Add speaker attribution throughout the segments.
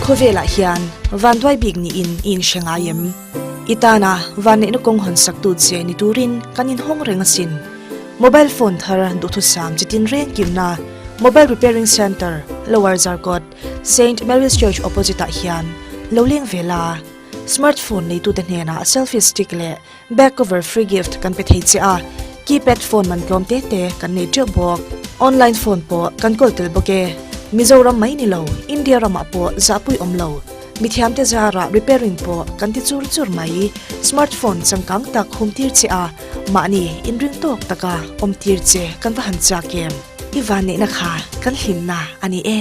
Speaker 1: Khawvelah hian vanduai bik niin i inhre ngai em? I tana vanneihna kawng hawn saktu che ni turin kan inhawng reng asin. Mobile phone thar duhthusam chi tin reng kimna Mobile Repairing Centre, Lower Zarkawt, Saint Mary's Church opposite ah hian lo leng ve la. Smartphone neitute hnenah selfie stick leh Back cover free gift kan pe thei che a, keypad phone man tlawm te te kan nei teuh bawk. Online phone pawh kan kawl tel bawk e. Mizoram mai ni lo, India ramah pawh zahpui awm lo. Mithiam te zarah repairing pawh kan ti chur chur mai. Smartphone changkang tak hum tir che a, mahni inring tawk taka awm tir che kan va han chak em. I vanneihna kha kan hlimna a ni e.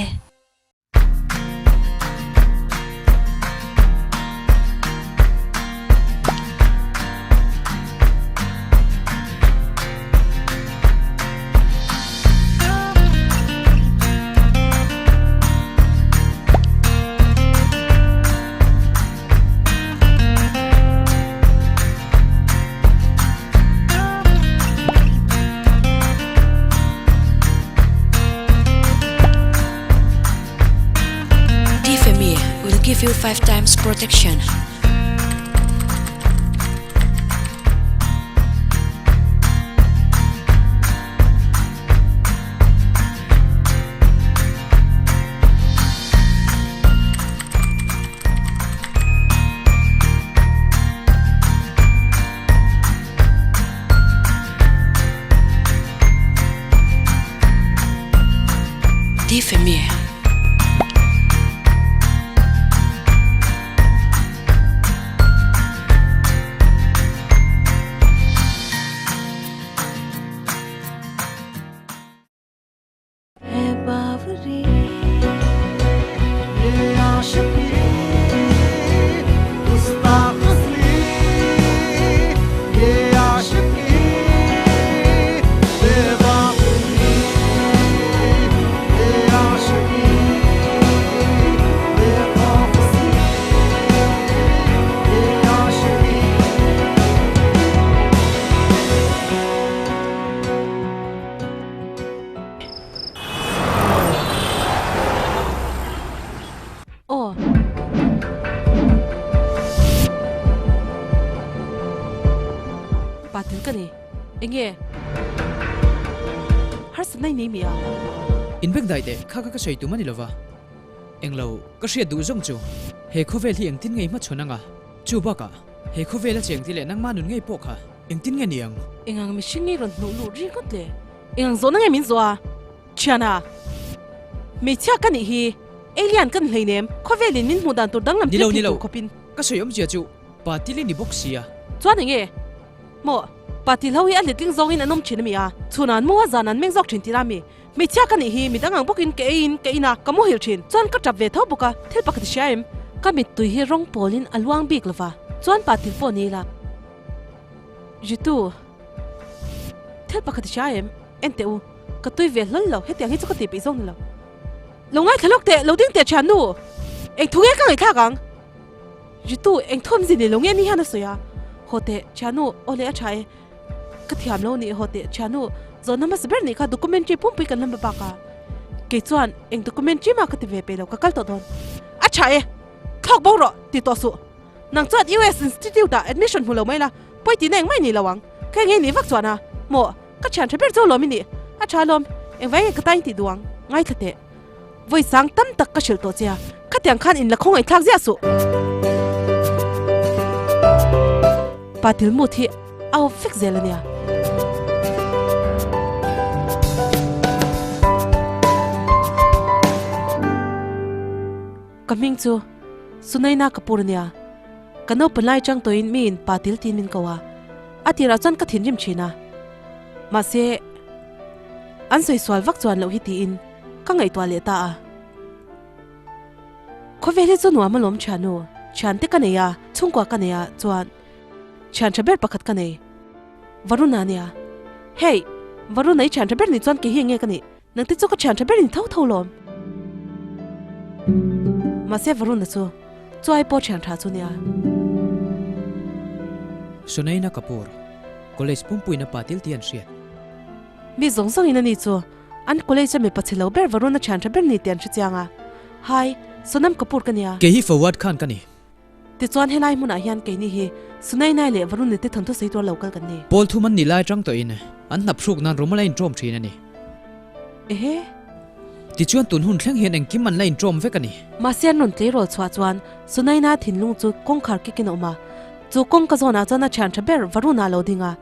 Speaker 2: Dfemi will give you 5 times protection. Dfemi.
Speaker 3: Aw. Patil ka ni. Enge? Harsatna i nei mi a?
Speaker 4: Inbeng dai teh, kha kha ka sawi tum a ni lova. Englo, ka hriat duh zawng chu he khawvel hi engtin nge i hmachhawn anga? Chu bakah, he khawvela cheng ti leh nangmah nun ngei pawh kha engtin nge ni ang?
Speaker 3: Engang mihring nge rawn hnuh luh ringawt le? Engang zawhna nge min zawh a? Thiana, hmeichhia ka nih hi, alien ka ni hleinem, khawvelin min hmuh dan tur danglam
Speaker 4: thil
Speaker 3: thei
Speaker 4: Nilo,
Speaker 3: tur khawpin.
Speaker 4: Ka sawi awmzia chu Patil i ni bawk sia.
Speaker 3: Chuan enge? Maw, Patil ho hi a letling zawngin an awm thin a mi a, chhun an mu a, zan an meng zawk thin tih a mi? Hmeichhia ka nih hi, midang ang bawkin ka eiin ka in a, ka muhil thin. Chuan ka tap ve tho bawk a, thil pakhat i hria em? Ka mittui hi rawng pawlin a luang bik lova, chuan Patil pawh ni ila. Jitu, thil pakhat i hria em? En teh u, ka tui ve hlawl lo, hetiang hi chu ka tih peih zawk ni lo. Lo ngaithla lawk teh, lo ding teh thian nu! Eng thu nge ka ngaihthlak ang? Jitu, eng thu awmzia nei lo nge ni hian a sawi a. Haw teh, thian nu, aw le a tha e. Ka thiam lo nih, haw teh, thian nu, zawhna hmasa ber nih kha documentary pumpui kan la hma bak a. Kei chuan eng documentary mah ka ti ve peih lo, ka kal tawh dawn. A tha e, thlawk bo rawh, ti tawh suh. Nang chuan US Institute ah admission hmu lo mai la, pawi tihna engmah i nei lo ang. Ka eng nge nih vak chuan a, maw? Ka thian tha ber chu lawm i nih. A tha lawm, engvai nge ka tain tih duh ang? Ngaithla teh. Vawi sang tam tak ka hrilh tawh che a, khatiang khan in la khawngaih thlak ziah suh. Patil mut hi a awp vek zel a nia. Ka hming chu Sunaina Kapoor a nia. Ka naupang lai chang tawhin miin Patil tiin min ko a. A tirah chuan ka thinrim thin a. Mahse, an sawi sual vak chuan loh hi tiin ka ngaihtuah leh ta a. Khawvel hi chu nuam alawm thiannu, thiante ka nei a, chhungkua ka nei a, chuan thian tha ber pakhat ka nei. Varuna nia. Hey! Varuna i thian tha ber nih chuan kei hi enge ka nih? Nangte chu ka thian tha ber in tho tho lawm. Mahse Varuna chu chuai pawh thian tha chu nia.
Speaker 4: Sunaina Kapoor, College pumpuina Patil tih an hriat.
Speaker 3: Mi zawng zawngin ani chu an college a mipa chhe lo ber Varuna thian tha ber ni tih an hre chiang a. Hai, Sonam Kapoor ka nia.
Speaker 4: Kei hi Fawad Khan ka ni.
Speaker 3: Tichuan helai hmunah hian keini hi Sunainai leh Varuni te thawnthu sawi tur lo kal kan ni.
Speaker 4: Pawl thum an nih lai atang tawhin an hnap hruk nan rum a la inṭawm thin a ni.
Speaker 3: Ehe.
Speaker 4: Tichuan tun hun thleng hian engkim an la inṭawm vek a ni.
Speaker 3: Mahse an rawn tleirawl chhuah chuan Sunaina thinlung chu kawngkhar kikin a awm a. Chu kawngka zawnah chuan a thian tha ber Varuna a lo ding a.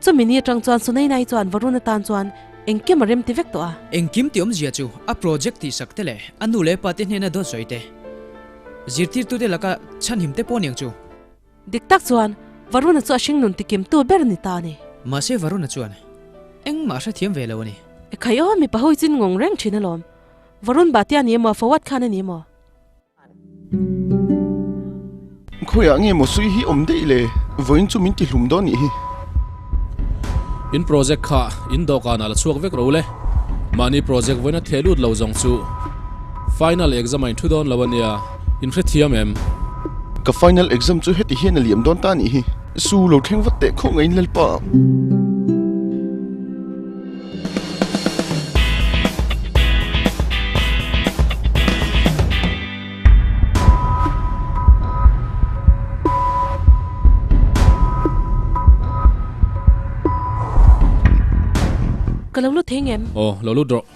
Speaker 3: Chumi ni atang chuan Sunainai chuan Varuna tan chuan engkim a rem ti vek tawh a.
Speaker 4: Engkim tih awmzia chu a project tihsak te leh a nu leh pa te hnena dawt sawi te, zirtirtute laka chhanhim te pawh aniang chu.
Speaker 3: Dik tak chuan Varuna chu a hringnun tikimtu ber a ni ta a ni.
Speaker 4: Mahse Varuna chuan engmah a hrethiam ve lo a ni.
Speaker 3: Ekhai aw, mipa ho hi chu in ngawng reng thin alawm. Varun Bhatia ni emaw, Fawad Khan a ni emaw?
Speaker 5: Khawiah nge maw sui hi awm daih le? Vawiin chu min ti hlum dawn nih hi.
Speaker 6: In project kha in dawhkanah la chhuak vek ro le. Mahni project vawiin a theh lut lo zawng chu final exam a inthu dawn lo a nia, in hrethiam em?
Speaker 5: Ka final exam chu heti hian a liam dawn ta nih hi. Su lo thleng vat teh khawh ngeiin Lalpa.
Speaker 3: Ka lo lut thei ngem?
Speaker 6: Aw, lo lut rawh.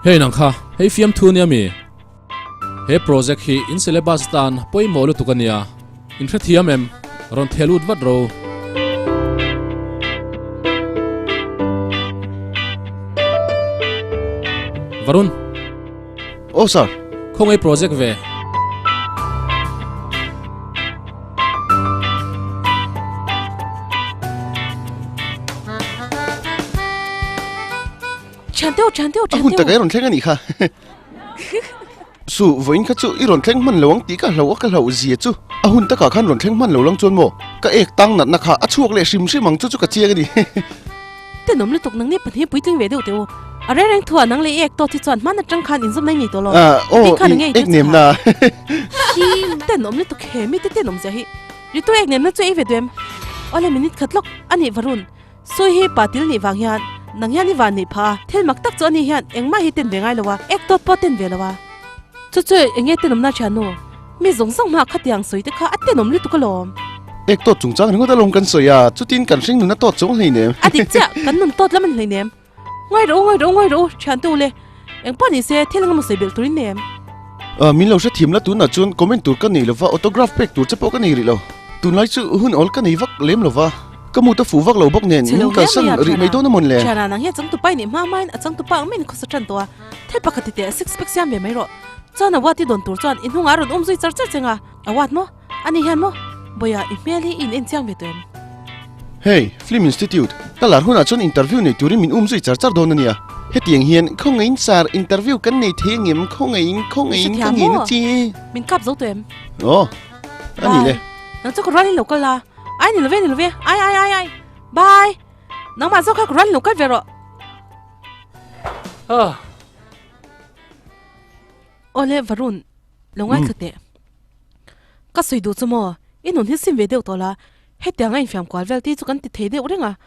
Speaker 6: Hei nang kha, hei fiamthu nia mi? He project hi in syllabus tan pawimawh lutuk a nia, in hrethiam em? Rawn theh lut vat ro. Varun.
Speaker 5: Aw sir.
Speaker 6: Khawngaih project ve.
Speaker 3: Thianteu, thianteu,
Speaker 5: A hun
Speaker 3: thianteu.
Speaker 5: taka i rawn thleng a nih kha. Su, vawiin kha chu i rawn thleng hman lo ang tih ka hlauh a, ka hlauh zia chu. A hun takah khan rawn thleng hman lo lang chuan maw? Ka ek tang natna kha a chhuak leh hrim hrim ang chu chu ka chiang a ni.
Speaker 3: Tenawm lutuk nang ni pahnih puitling ve deuh teh u. A reng reng thu ah nang leh i ek tawt hi chuan hman atang khan inzawm mai nei tawh lo.
Speaker 5: Ah, aw,
Speaker 3: Ti khan
Speaker 5: i
Speaker 3: enge
Speaker 5: ek nem na.
Speaker 3: Tenawm lutuk he mite tenawm zia hi. Ritu ek nem na chu ei ve duh em? Awle minute khat lawk a nih Varun. Sawi hi pa til nih vang hian nang hian i van neih phah a, thil mak tak chu ani hian engmah hi ten ve ngai lo a, ek tawt pawh ten ve lo a. Chu chu enge tenawmna thiannu? Mi zawng zawng hma khatiang sawi te kha a tenawm lutuk alawm.
Speaker 5: Ek tawt chungchang ringawt alawm kan sawi a, chutin kan hring nun a tawt chuang hleinem.
Speaker 3: A dik chiah, kan nun tawt lam an hleinem. Ngawi rawh u, ngawi rawh u, ngawi rawh u, thiante u le. Eng pawh ni se, thil engemaw sawi belh turin nem.
Speaker 5: Min lo hrethiam la tunah chuan comment tur ka nei lova, autograph pek tur che pawh ka nei rih lo. Tunlai chu hun awl ka nei vak lem lova, ka mut a fuh vak lo bawk nen min kalsan rih mai dawn a mawn le.
Speaker 3: Thiana nang hi a changtupa i nih hma hmain a changtupa ang maiin khawsa tan tawh a, thil pakhat ti teh six pack siam ve mai rawh. Chuan a wat i dawn tur chuan i hnungah a rawn um zui char char cheng a, a wat maw? Ani hian maw? Bawiha i hmel hi i in en chiang ve tawh em?
Speaker 5: Hey, Film Institute, ka lar hunah chuan interview nei turin min um zui char char dawn a nia. Hetiang hian khawngaihin sir, interview kan nei thei angem, khawngaihin, khawngaihin ka ngei na che.
Speaker 3: Min kap zo tawh em?
Speaker 5: Aw, a ni le.
Speaker 3: Bye. Nang chu ka rualin lo kal la. Ai ni lo ve, ni lo ve. Ai, ai, ai, ai. Bye. Nangmah zawk kha ka rualin lo kal ve rawh. Awle, Varun, lo ngaithla teh. Ka sawi duh chu maw, i nun hi sim ve deuh tawh la, hetiang a infiam kual vel tih chu kan ti thei deuh reng a,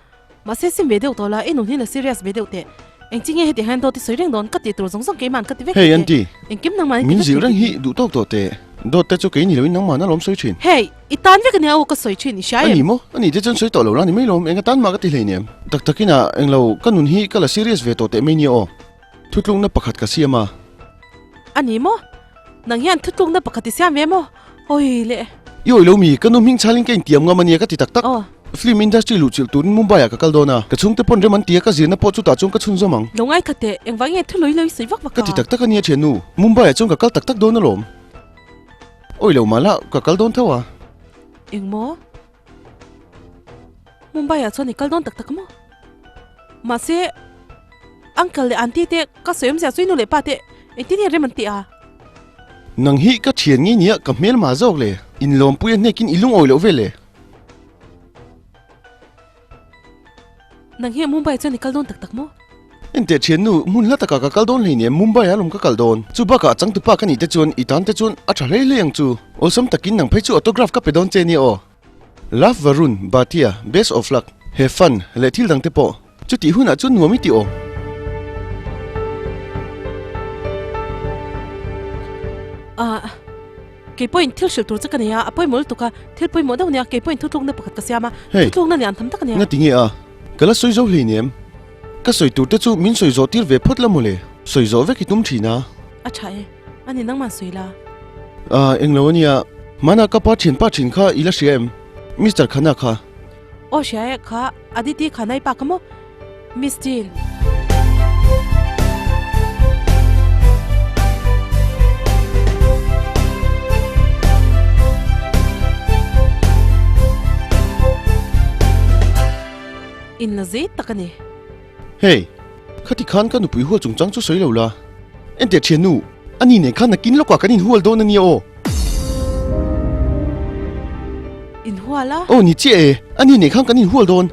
Speaker 3: mahse sim ve deuh tawh la, i nun hi la serious ve deuh teh, engtin nge hetiang hian dawt i sawi reng dawn ka tih tur zawng zawng keimah ka ti vek
Speaker 5: Hey
Speaker 3: teh,
Speaker 5: Aunty,
Speaker 3: engkim nangmah in ti
Speaker 5: min
Speaker 3: vek
Speaker 5: zilh
Speaker 3: thei
Speaker 5: reng
Speaker 3: tih
Speaker 5: hi
Speaker 3: hi.
Speaker 5: duh tawk tawh teh, dawt te chu kei ni loin nangmah na lawm sawi thin.
Speaker 3: Hey, i tan vek ania aw ka sawi thin, i hria
Speaker 5: A ni
Speaker 3: em?
Speaker 5: maw? A ni te chuan sawi tawh lo la ni mai lawm, enga tan mah ka ti hleinem. Tak takin a, englo, ka nun hi ka la serious ve tawh teh mai nia aw. Thutlukna pakhat ka siam a.
Speaker 3: A ni maw? Nang hian thutlukna pakhat i siam ve maw? Awi le.
Speaker 5: I awih lo mi, ka nu hming chhalin ka intiam ngam a nia ka ti tak tak.
Speaker 3: Aw.
Speaker 5: Film industry luhchilh turin Mumbai ah ka kal dawn a, ka chhungte pawn rem an ti a, ka zirna pawh chutah chuan ka chhunzawm ang.
Speaker 3: Lo ngaithla teh, engvang nge thu lawi lawi sawi vak vak a?
Speaker 5: Ka ti tak tak a nia thiannu, Mumbai ah chuan ka kal tak tak dawn alawm. Awih lo mahla, ka kal dawn tho a.
Speaker 3: Eng maw? Mumbai ah chuan i kal dawn tak tak maw? Mahse, uncle leh auntie te ka sawi awmzia chu i nu leh pa te engtin nge rem an tih a?
Speaker 5: Nang hi ka thian ngei nia ka hmel mah zawk le, inlawmpui a hnekin i lungawi loh vel e.
Speaker 3: Nang hi Mumbai ah chuan i kal dawn tak tak maw?
Speaker 5: Enteh thiannu, hmun hla takah ka kal dawn hleinem, Mumbai ah lawm ka kal dawn. Chu bakah changtupa ka nih te chuan i tan te chuan a tha hlei hlei ang chu. Awlsam takin nang phei chu autograph ka pe dawn che nia aw. Love Varun, Bhatia, Best of luck, have fun, leh thil dang te pawh. Chutih hunah chuan nuam i ti aw.
Speaker 3: Ah, kei pawhin thil hrilh tur che ka nei a, a pawimawh lutuk a, thil pawimawh deuh nia, kei pawhin thutlukna pakhat ka siam a, thutlukna lian tham tak a nia.
Speaker 5: Nga ti nge a? Ka la sawi zo hleinem. Ka sawi tur te chu min sawi zawh tir ve phawt la mawle. Sawi zawh vek i tum thin a.
Speaker 3: A tha e, a ni nangman sawi la.
Speaker 5: Ah, englo a nia. Hmana ka pa thianpa thin kha i la hria em? Mister Khanna kha.
Speaker 3: Aw hria e, kha Aditi Khanna i pa kha maw? Miss Jean. In la zei tak a ni.
Speaker 5: Hey, khati khan ka nupui hual chungchang chu sawi lo la. Enteh thiannu, ani nen khan nakin lawkah kan inhual dawn a nia aw.
Speaker 3: Inhual a?
Speaker 5: Aw ni chiah e, ani nen khan kan inhual dawn.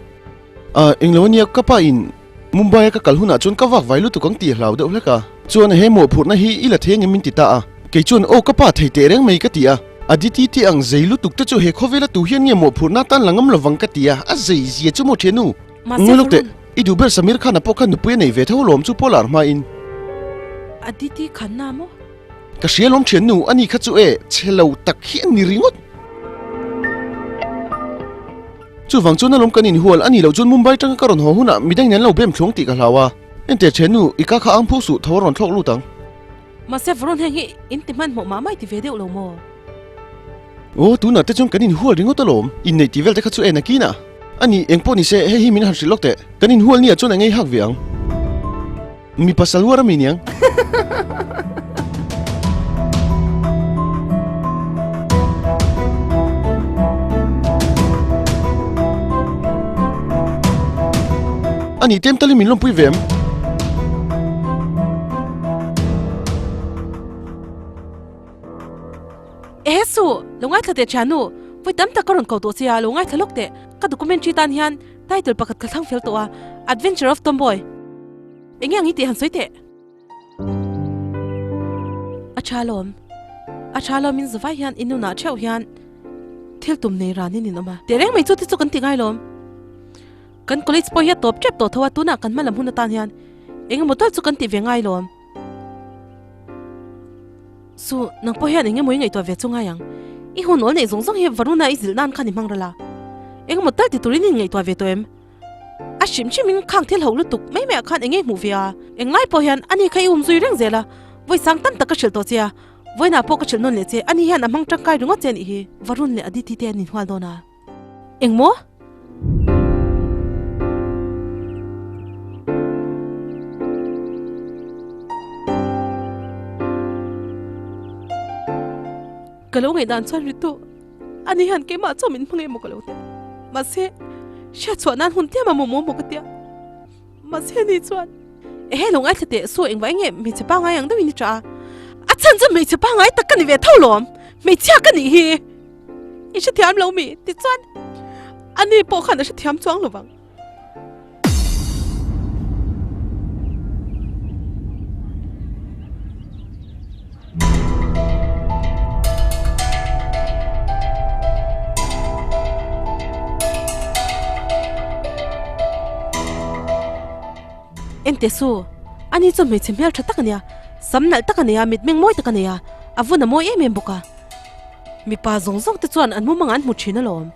Speaker 5: Ah, englo a nia, ka pa in Mumbai a ka kal hunah chuan ka vak vai lutuk ang tih a hlau deuh hlek a. Chuan he mawhphurhna hi i la thei angem min ti ta a. Kei chuan aw ka pa thei teh reng mai ka ti a. Aditi tih ang zei lutuk te chu he khawvela tu hian nge mawhphurhna atan la ngam lovang ka ti a, a zei zia chu maw thiannu?
Speaker 3: Mahse
Speaker 5: Ngawi lawk teh,
Speaker 3: Varun.
Speaker 5: i duh ber Samir Khan-a pawh khan nupui a nei ve tho alawm chu pawh lar hmain.
Speaker 3: Aditi Khanna maw?
Speaker 5: Ka hria lawm thiannu, ani kha chu e, chhe lo tak hi a ni ringawt. Chuvang chuan alawm kan inhual, ani loh chuan Mumbai tanga ka rawn haw hunah midang in an lo bem thlung tih ka hlau a. Enteh thiannu, i ka kha ang phu suh, tho a rawn thlawk lut ang.
Speaker 3: Mahse Varun heng hi in ti hmanhmawh mah mai ti ve deuh lo maw?
Speaker 5: Aw, tunah te chuan kan inhual ringawt alawm. Inneih tih vel te kha chu en a kin a. Ani, eng pawh ni se, hei hi min han hrilh lawk teh. Kan inhual nia chuan a ngei hak ve ang. Mi pasal huar ami niang. Ani, tlem talin min lawmpui ve em?
Speaker 3: Ehe suh, lo ngaithla teh thiannu, vawi tam tak ka rawn ko tawh che a, lo ngaithla lawk teh. Ka documentary tan hian title pakhat ka thlang fel tawh a, Adventure of Tomboy. Enge ang i tih han sawi teh? A tha lawm, a tha lawm in zavai hian i nunah theuh hian thil tum nei ranin in awm a. Teh reng mai chu te chu kan ti ngai lawm. Kan college pawh hi a tawp tep tawh tho a, tunah kan hma lam hun atan hian engemaw tal chu kan ti ve ngai lawm. Su, nang pawh hian engemaw i ngaihtuah ve chu ngai ang. I hun awl neih zawng zawng hi Varuna i zilh nan khan i hmang ral a. Engemaw tal ti turin i inngaihtuah ve tawh em? A hrim hrimin khang thil ho lutuk mai maiah khan enge hmuh ve a? Englai pawh hian ani kha i um zui reng zel a, vawi sang tam tak ka hrilh tawh che a, vawiinah pawh ka hrilh nawn leh che, ani hian a hmang tangkai ringawt che a nih hi. Varun leh Aditi te an inhual dawn a. Engmaw? Ka lo ngaihdan chuan Ritu, ani hian keimah chu min hmang emaw ka lo ti a. Mahse, hriatchhuah nan hun tlem a mamawh maw ka ti a. Mahse ani chuan, Ehe lo ngaithla teh, Su engvah enge hmeichhe pangngai ang deuhin i ṭah a? A chhan chu hmeichhe pangngai tak ka ni ve tho lawm, hmeichhia ka nih hi! I hrethiam lo mi? Tichuan, ani pawh khan a hrethiam chuang lo vang. Enteh su, ani chu hmeichhe hmel tha tak a nia, sam nalh tak a nei a, mitmeng mawi tak a nei a, a vun a mawi em em bawk a. Mipa zawng zawng te chuan an mumangah an hmu thin alawm.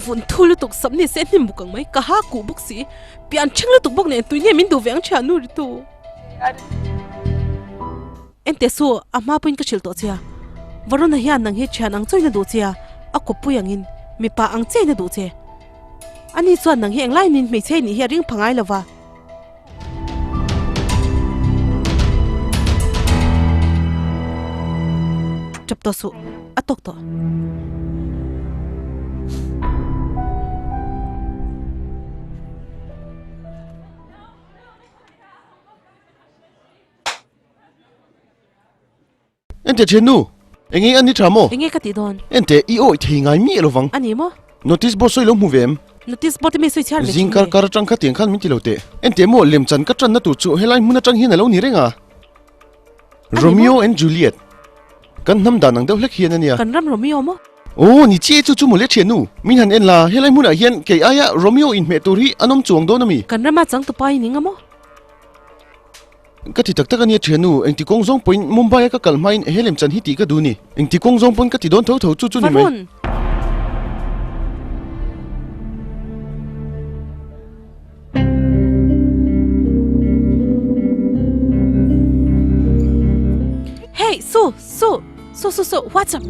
Speaker 3: Vun thu lutuk sam ni se hnim buk ang mai, ka ha kuh bawk si, pian thing lutuk bawk nen tui nge min duh ve ang thian nu ritu. Enteh su, a hma pawhin ka hrilh tawh che a, Varuna hian nang hi thian ang chawin a duh che a, a kawppui angin mipa ang chiahin a duh che. Ani chuan nang hi englai nin hmeichhe nih hi a ring pha ngai lova. Chap tawh suh, a tawk tawh.
Speaker 5: Enteh thiannu, enge an ni tha maw?
Speaker 3: Enge ka tih dawn?
Speaker 5: Enteh, i awih thei ngai miah lovang.
Speaker 3: A ni maw?
Speaker 5: Notice board sawi lo hmu ve em?
Speaker 3: Notice board mi sawi chhiar ve thin
Speaker 5: Zing kar kar atang kha tiang khan min ti lo teh. Enteh maw lemchan ka tanna tur chu helai hmun atang hian a lo ni reng a. Romeo and Juliet. Kan hnam dan ang deuh hlek hian a nia.
Speaker 3: Kan ram Romeo maw?
Speaker 5: Aw ni chiah chu chu mawle thiannu. Min han en la, helai hmunah hian kei aia Romeo inhmeh tur hi an awm chuang dawn a mi?
Speaker 3: Kan rama changtupa i ning a maw?
Speaker 5: Ka ti tak tak a nia thiannu, engti kawng zawng pawhin Mumbai a ka kal hmain he lemchan hi tih ka duh ni. Engti kawng zawng pawn ka ti dawn tho tho chu chu ni mai.
Speaker 3: Varun! Hey, Su, Su, Su, Su, Su, what's up?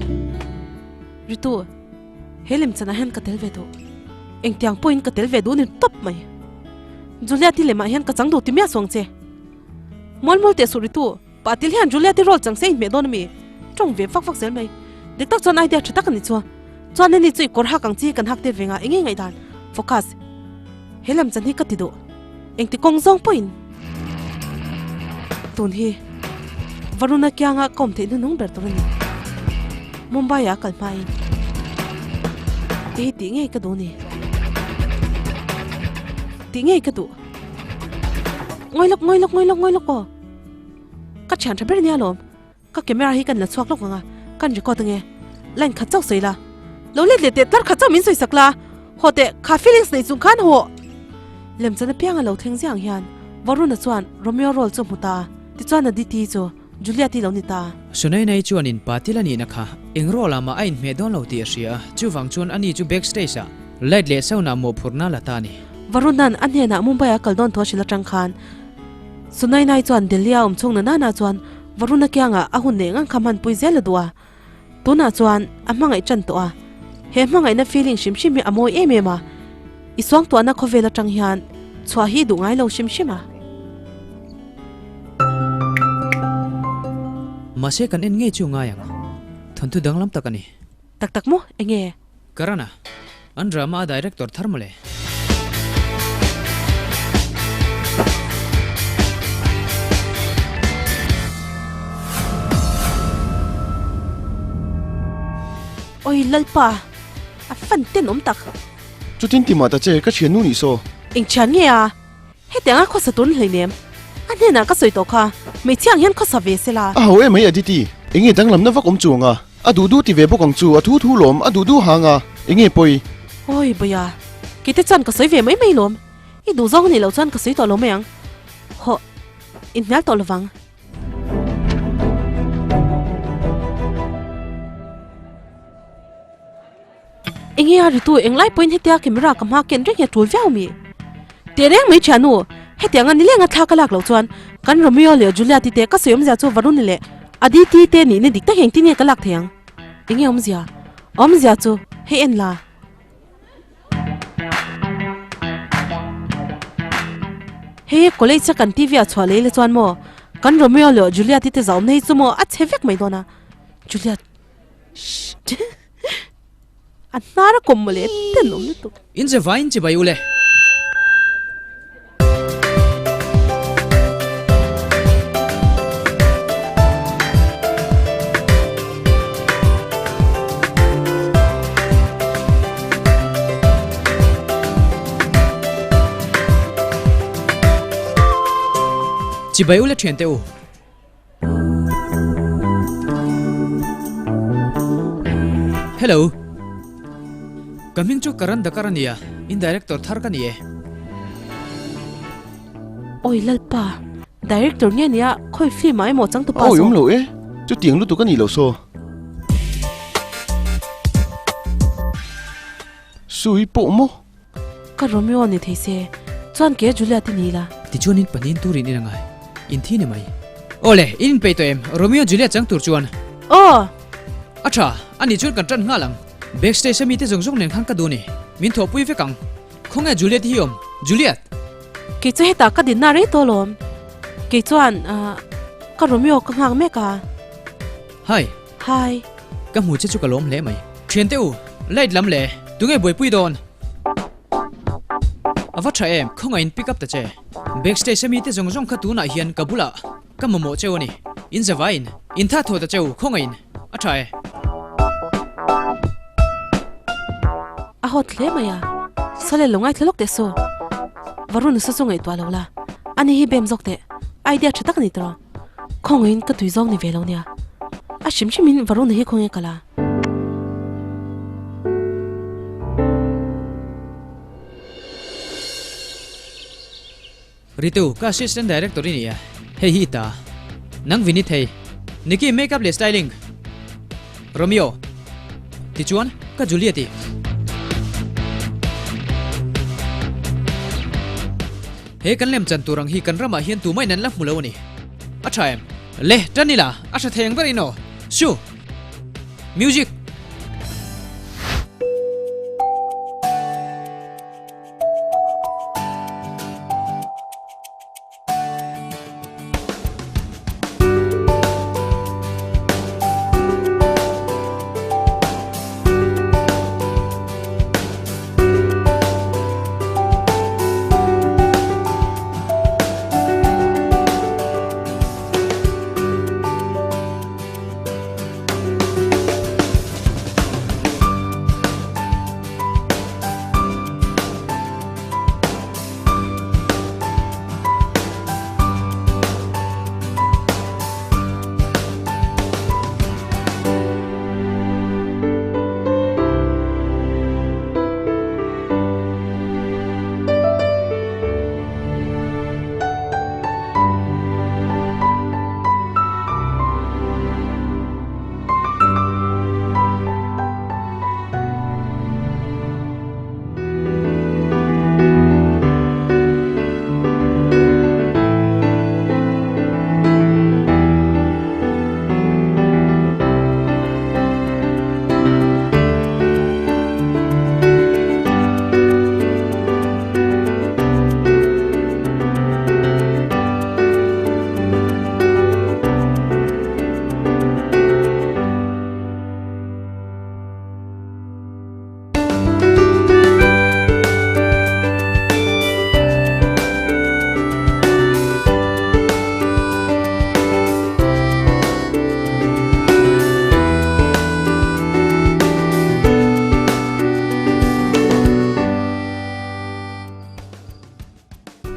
Speaker 3: Ritu, he lemchanah hian ka tel ve duh. Engtiang pawhin ka tel ve duh ni tawp mai. Juliet-i lemah hian ka chang duh ti miah suang che. Mual mual teh suh Ritu, Patil hian Juliet-i role chang se inhmeh dawn a mi? Tawng ve vak vak zel mai. Dik tak chuan idea tha tak a ni chu. Chuan heni chu i kawr hak ang chi hi kan hak tir ve nga eng nge ngaihdan? Focus. He lam chan hi ka ti duh. Engti kawng zawng pawhin. Tun hi Varuna kianga ka awm theih hnuhnung ber tur a ni. Mumbai ah a kal hmain. Hei hi tih ngei ka duh ni. Tih ngei ka duh. Ngawi lawk, ngawi lawk, ngawi lawk, ngawi lawk aw. Ka thian tha ber nia lawm. Ka camera hi kan la chhuak lawk ang a, kan record ange. Line khat chauh sawi la. Lo let leh teh tlar khat chauh min sawi sak la. Haw teh, kha feelings nei chung khan haw. Lemchan apianga lo thleng ziang hian Varuna chuan Romeo role chu a hmu ta a, tichuan Aditi chu Juliet-i lo ni ta.
Speaker 4: Sunainai chuanin Patil a nihna kha eng role ah mah a inhmeh dawn lo tih a hria a, chuvang chuan ani chu backstage ah light leh sound ah mawhphurhna a la ta a ni.
Speaker 3: Varunan a hnenah Mumbai a kal dawn thu a hrilh atang khan Sunainai chuan Delhi a awm chhung na nana chuan Varuna kiangah a hun neih ngang kha hmanpui zel a duh a, tunah chuan a hmangaih tan tawh a, he hmangaihna feeling hrim hrim hi a mawi em em a, i suangtuahna khawvel atang hian chhuah hi duh ngai lo hrim hrim a.
Speaker 4: Mahse kan en ngei chu ngai ang, thawnthu danglam tak a ni.
Speaker 3: Tak tak maw? Enge?
Speaker 4: Karana, an drama a director thar mawle.
Speaker 3: Oi Lalpa, a fan tenawm tak.
Speaker 5: Chutin ti mah ta che, ka thiannu nih saw.
Speaker 3: Eng thian nge a? Hetianga khawsa tun hleinem. A hnenah ka sawi tawh kha, hmeichhia ang hian khawsa ve se la.
Speaker 5: A ho em mai Aditi, enge danglamna vak awm chuang a? A duh duh ti ve bawk ang chu, a thu thu lawm, a duh duh hang a, enge pawi?
Speaker 3: Awi Bawia, kei te chuan ka sawi ve mai mai lawm. I duh zawng anih loh chuan ka sawi tawh lo mai ang. Hawh, inhnial tawh lovang. Enge a ritu englai pawhin hetia camera ka hma ken reng hi a tul viau mi? Teh reng mai thianu, hetianga nilenga thla ka lak loh chuan kan Romeo leh Juliet-i te ka sawi awmzia chu Varun-i leh Aditi te nihna dik tak engtin nge ka lak thei ang? Enge awmzia? Awmzia chu hei en la. Hei college a kan TV ah chhuah lei la chuan maw kan Romeo leh Juliet-i te zahawmna hi chu maw a chhe vek mai dawn a. Juliet. A hnar a kawm mawle ten awm lutuk.
Speaker 4: In che vai in che bai ule. Chibai ule thian te u. Hello. Ka hming chu Karan Dakar a nia, in director thar ka ni e.
Speaker 3: Oi Lalpa, director nge nia khawi film ah emaw changtupa
Speaker 5: Awi
Speaker 3: zawk.
Speaker 5: awm lo e, chutiang lutuk a nih loh saw. Sui pawh maw?
Speaker 3: Ka Romeo ni thei se, chuan ke Juliet i ni la.
Speaker 4: Tichuan in pahnihin turin in a ngai, in thi ni mai. Awle, in inpeih tawh em? Romeo Juliet chang tur chuan.
Speaker 3: Aw!
Speaker 4: A tha, a nih chuan kan tan nghal ang. Backstage a mite zawng zawng nen khan ka duh ni. Min thawhpui vek ang. Khawnge Juliet hi awm? Juliet!
Speaker 3: Kei chu hetah ka dinna rei tawh alawm. Kei chuan, ka Romeo ka nghak mek a.
Speaker 4: Hi!
Speaker 3: Hi.
Speaker 4: Ka hmu che chu ka lawm hle mai. Thiante u, light lam le, tunge buaipui dawn? A va tha em, khawngaih in pick up ta che. Backstage a mite zawng zawng kha tunah hian ka bulah ka mamawh cheu a ni. In zavaiin, in tha thaw ta cheu, khawngaih in. A tha e.
Speaker 3: A hot hle mai a. Sawle lo ngaithla lawk teh su. Varun saw chu ngaihtuah lo la. Ani hi bem zawk teh. Idea tha tak a ni tawh. Khawngaihin ka tui zawng ni ve lo nia. A hrim hrimin Varun hi khawnge ka la.
Speaker 4: Ritu, ka assistant director i ni a, hei hi i ta. Nang vin i thei. Nikki, makeup leh styling. Romeo, Tichuan, ka Juliet i. He kan lemchan tur ang hi kan ramah hian tumahin an la hmu lo a ni. A tha em? Le, tan ila, a tha thei ang ber in aw. Shu! Music!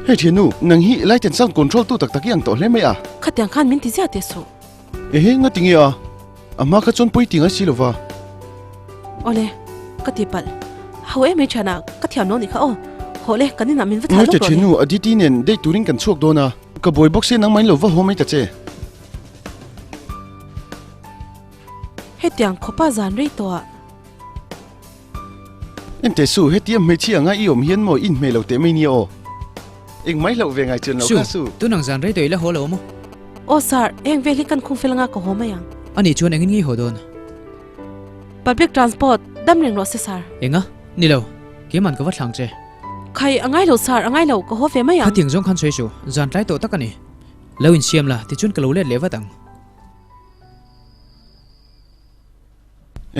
Speaker 5: Hei thiannu, nang hi light and sound control tu tak tak i ang tawh hle mai a.
Speaker 3: Khatiang khan min ti ziah teh suh.
Speaker 5: Ehe, nga tinge a? A hma kha chuan pawi ti ngai si lova.
Speaker 3: Awle, ka ti palh. Ho em mai thianah ka thiam lo nih kha aw. Hawh le, kan inah min va thlah lawk
Speaker 5: Ngaite
Speaker 3: rawh le.
Speaker 5: thiannu, Aditi nen date turin kan chhuak dawn a. Ka buai bawk se nangmah in lo va haw mai ta che.
Speaker 3: Hetiang khawpa zan rei tawh ah.
Speaker 5: Ente su, hetia hmeichhia anga i awm hian maw i inhmeh lo teh mai nia aw. Engmai hlauh ve ngai chuan lo
Speaker 4: Su,
Speaker 5: kha su.
Speaker 4: tun ang zan rei tawh i la haw lo maw?
Speaker 3: Aw sir, heng vel hi kan khung fel anga ka haw mai ang.
Speaker 4: Ani chuan engin nge i haw dawn?
Speaker 3: Public transport, dam reng rawh se sir.
Speaker 4: Enga? Ni lo, keimahn ka va thlang che.
Speaker 3: Khai, a ngai lo sir, a ngai lo, ka haw ve mai ang.
Speaker 4: Khatiang zawng khan sawi su, zan tlai tawh tak a ni. Lo insiam la, tichuan ka lo let leh vat ang.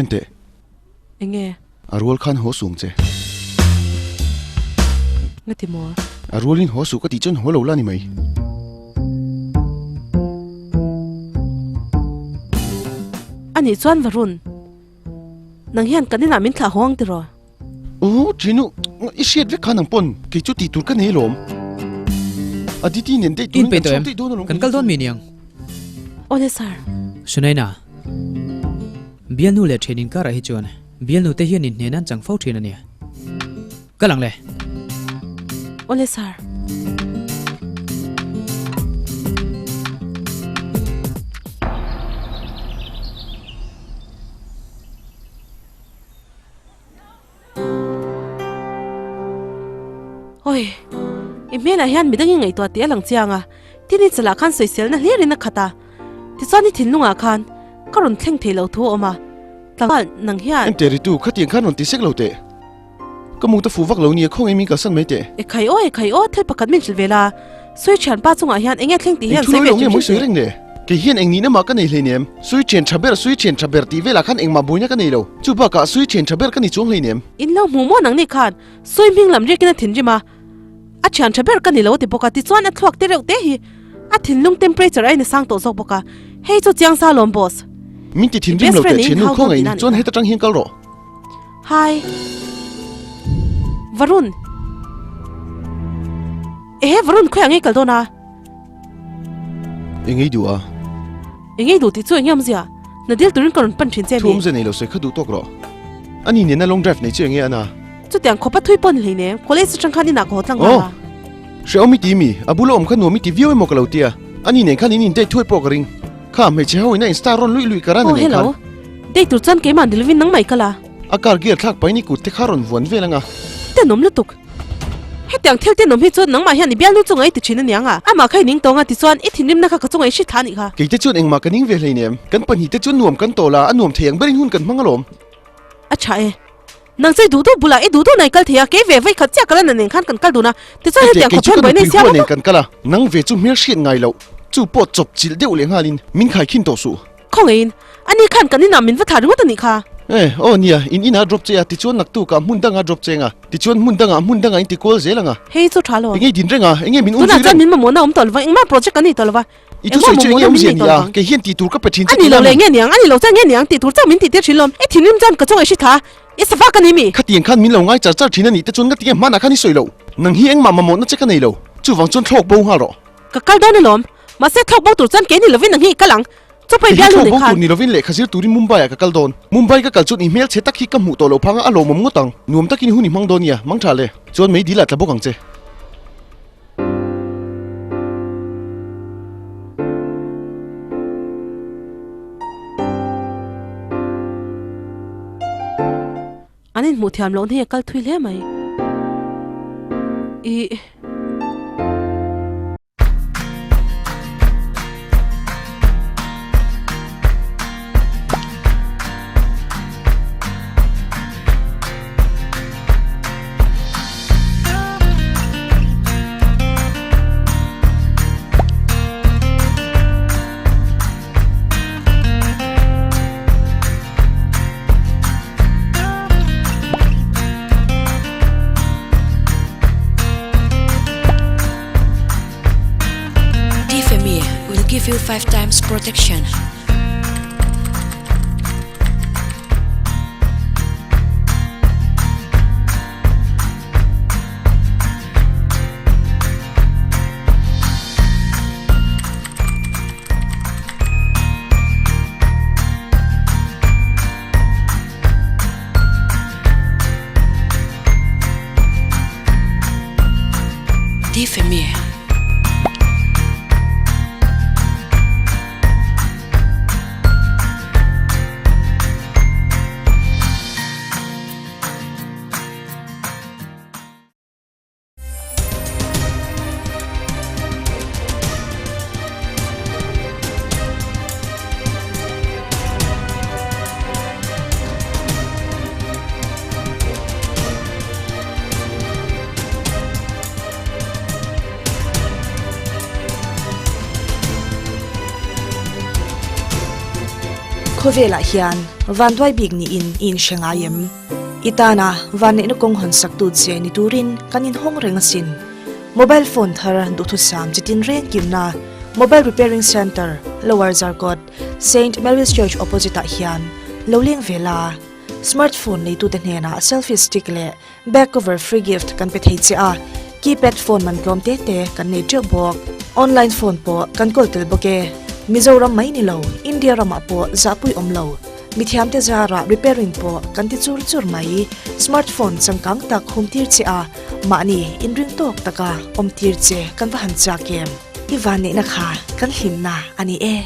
Speaker 5: Enteh.
Speaker 3: Enge?
Speaker 5: A rual khan haw suh ang che.
Speaker 3: Nga ti maw?
Speaker 5: A rualin haw suh ka tih chuan haw lo la ni mai.
Speaker 3: A nih chuan Varun, nang hian kan inah min thlah haw ang tiraw?
Speaker 5: Aw, Chinu, i hriat vek khan ang pawn kei chu tih tur ka nei alawm. Aditi nen daih turin
Speaker 4: In
Speaker 5: kan
Speaker 4: peih tawh
Speaker 5: chhuak
Speaker 4: em?
Speaker 5: daih dawn alawm
Speaker 4: Kan kal dawn mi niang?
Speaker 3: Awle sir.
Speaker 4: Sunaina, bialnu leh thian inkarah hi chuan bialnu te hian inhnen an chang fo thin a nia. Kal ang le.
Speaker 3: Awle sir. Oi, i hmelah hian midang i ngaihtuah tih a lang chiang a, tin i chalah khan sawiselna hlirin a khat a, tichuan i thinlungah khan ka rawn thleng thei lo thu a awm a, tlangval nang hian.
Speaker 5: Ente ritu, khatiang khan rawn ti sek lo teh. Ka mut a fuh vak lo nia, khawngaih min kalsan mai teh.
Speaker 3: E khai aw, e khai aw, thil pakhat min hrilh ve la, Sui thianpa chungah hian enge thleng tih hian
Speaker 5: Eng thu
Speaker 3: sawi
Speaker 5: lawi
Speaker 3: ve
Speaker 5: lo nge
Speaker 3: hrim
Speaker 5: mawi
Speaker 3: hrim
Speaker 5: sawi
Speaker 3: teh.
Speaker 5: reng le? Kei hian eng nihna mah ka nei hleinem. Sui thian tha ber, sui thian tha ber tih velah khan engmah buaina ka nei lo. Chu bakah sui thian tha ber ka ni chuang hleinem.
Speaker 3: In lo hmu maw nang ni khan sui hming lam riakin a thinrim a, a thian tha ber ka ni lo a ti bawk a, tichuan a thluak te reuh te hi a thinlung temperature a in a sang tawh zawk bawk a, hei chu chiang sa lawm boss.
Speaker 5: Min ti
Speaker 3: I
Speaker 5: thinrim
Speaker 3: best
Speaker 5: lo teh
Speaker 3: friend in
Speaker 5: thiannu
Speaker 3: hau dawn
Speaker 5: khawngaih
Speaker 3: tihna a
Speaker 5: in
Speaker 3: nih
Speaker 5: chuan
Speaker 3: kha.
Speaker 5: heta tang hian kal rawh.
Speaker 3: Hi. Varun. Ehe Varun khawiah ngei kal dawn a?
Speaker 5: Engei duh a?
Speaker 3: Engei duh tih chu enge awmzia? Hna dil turin ka rawn pan thin che a mi.
Speaker 5: Thu awmzia nei lo sawi kha duh tawk rawh. Ani nena long drive nei chu enge ana?
Speaker 3: Chutiang khawpa thui pawh ni hleinem, college atang khan inah ka haw tlang nghal a.
Speaker 5: Aw! Hrehawm i ti mi? A bula awm kha nuam i ti viau emaw ka lo tia. Ani nen khan in in date thuai pawh ka ring. Kha hmeichhe ho ina in star rawn luih luih ka ran a
Speaker 3: Aw
Speaker 5: nen khan.
Speaker 3: hello. Date tur chuan keimah ni lovin nangmah i kal a.
Speaker 5: A car gear thlak pahin i kut te kha rawn vuan vel anga.
Speaker 3: Tenawm lutuk. Hetiang thil tenawm hi chuan nangmah hian i bialnu chunga i ti thin aniang a, amah kha i ning tawng a tichuan i thinrimna kha ka chunga i hri thla anih kha.
Speaker 5: Keite chuan engmah ka ning ve hleinem, kan pahnihte chuan nuam kan tawl a, a nuam thei ang berin hun kan hmang alawm.
Speaker 3: A tha e. Nang chu i duh duh bulah i duh duh na i kal thei a, kei ve vawi khat chiah ka la na nen khan kan kal dun a, tichuan
Speaker 5: Hetiang
Speaker 3: hetiang
Speaker 5: kei
Speaker 3: khawp
Speaker 5: chu
Speaker 3: hian
Speaker 5: ka
Speaker 3: buaina i
Speaker 5: nupui
Speaker 3: siam
Speaker 5: huan
Speaker 3: a
Speaker 5: nen kan kal a, nang ve chu hmel hriat ngai loh, chu pawh chawp chilh deuh leh nghalin min khaikhin tawh suh.
Speaker 3: Khawngeiin, ani khan kan inah min va thlah ringawt a nih kha.
Speaker 5: Eh, aw nia, in inah drop che a, tichuan naktukah hmun dangah drop che anga, tichuan hmun dangah hmun dangah in ti kual zel anga.
Speaker 3: Hei chu tha lo.
Speaker 5: Enge i din reng a, enge min um
Speaker 3: Tunah
Speaker 5: zui
Speaker 3: chuan
Speaker 5: reng?
Speaker 3: min mamawhna awm tawh lova, engmah project kan nei tawh lova,
Speaker 5: I
Speaker 3: engmah
Speaker 5: thusawi chu enge
Speaker 3: mamawhna min
Speaker 5: awmzia
Speaker 3: nei
Speaker 5: ni
Speaker 3: tawh
Speaker 5: a,
Speaker 3: lovang.
Speaker 5: kei hian tih tur ka pe thin
Speaker 3: A
Speaker 5: che
Speaker 3: ni
Speaker 5: tihna
Speaker 3: lo leh
Speaker 5: mi?
Speaker 3: enge niang, a ni lo chuan enge niang tih tur chauh min tih tir thin lawm. I thinrim chuan ka chunga i hri thla a, i safa ka ni mi?
Speaker 5: Khatiang khan min lo ngai char char thin a nih te chuan ngatinge hmanah khan i sawi loh. Nang hi engmah mamawhna che ka nei lo, chuvang chuan thlawk bo nghal rawh.
Speaker 3: Ka kal dawn alawm, mahse thlawk bo tur chuan kei ni lovin nang hi i kal ang. Chawpai
Speaker 5: Kei hi
Speaker 3: bial
Speaker 5: thlawk
Speaker 3: hun
Speaker 5: bo
Speaker 3: khan.
Speaker 5: tur ni lovin lehkha zir turin Mumbai ah ka kal dawn. Mumbai ka kal chuan i hmel chhe tak hi ka hmuh tawh loh phang a, a lawmawm ngawt ang. Nuam takin hun i hmang dawn nia, mang tha le. Chuan mei dil ah tla bawk ang che.
Speaker 3: An inhmuh thiam loh na hi a kal thui hle mai. Ih.
Speaker 2: Dfemi will give you 5 times protection. Dfemi.
Speaker 1: Khawvelah hian vanduai bik niin i inhre ngai em? I tana vanneihna kawng hawn saktu che ni turin kan inhawng reng asin. Mobile phone thar duhthusam chitin reng kimna Mobile Repairing Centre, Lower Zarkawt, Saint Mary's Church opposite ah hian lo leng ve la. Smartphone neitute hnenah selfie stick leh back cover free gift kan pe thei che a, keypad phone man tlawm te te kan nei teuh bawk. Online phone pawh kan kawl tel bawk e. Mizoram mai ni lo, India ramah pawh zahpui awm lo. Mithiamte zarah repairing pawh kan ti chur chur mai. Smartphone changkang tak hum tir che a, mahni inring tawk taka awm tir che kan va han chak em? I vanneihna kha kan hlimna a ni e.